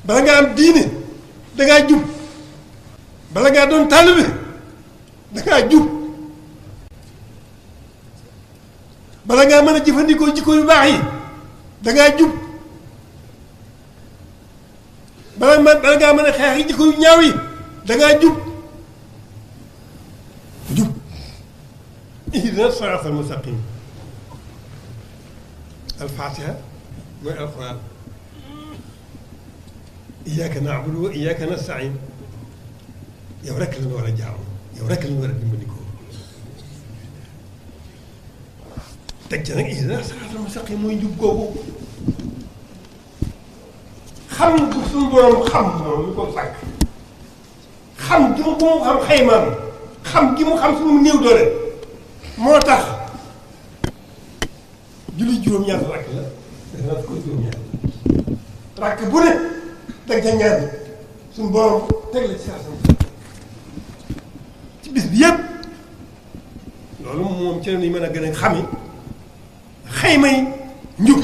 bala nga am diine dangaa jub bala ngaa doon taalibe dangaa jub bala ngaa mën a jëfandikoo jikko yu baax yi dangaa jub bala ngaa mën a xeex yi jikko yu ñaaw yi dangaa jub jub ihdina siraatal mustaqim alfatiha mooy alquran iyyaka na'budu wa iyyaka nasta'in yow rek la ñu war a jaamu yow rek la ñu war a dimbandikoo teg ca nag ihdina siraatal mustaqim mooy njub googu xam nga suñu borom xam moom ñu ko sàkk xam gi mu xam xaymaam xam gi mu xam suñu néew doole moo tax julli juróom-ñaar rakk la def naa ko juróom-ñaar rakk bu ne teg ca ñaar suñu borom teg la ci saa ci bis bi yëpp loolu moom ci la ñuy mën a gën a xami xaymay njub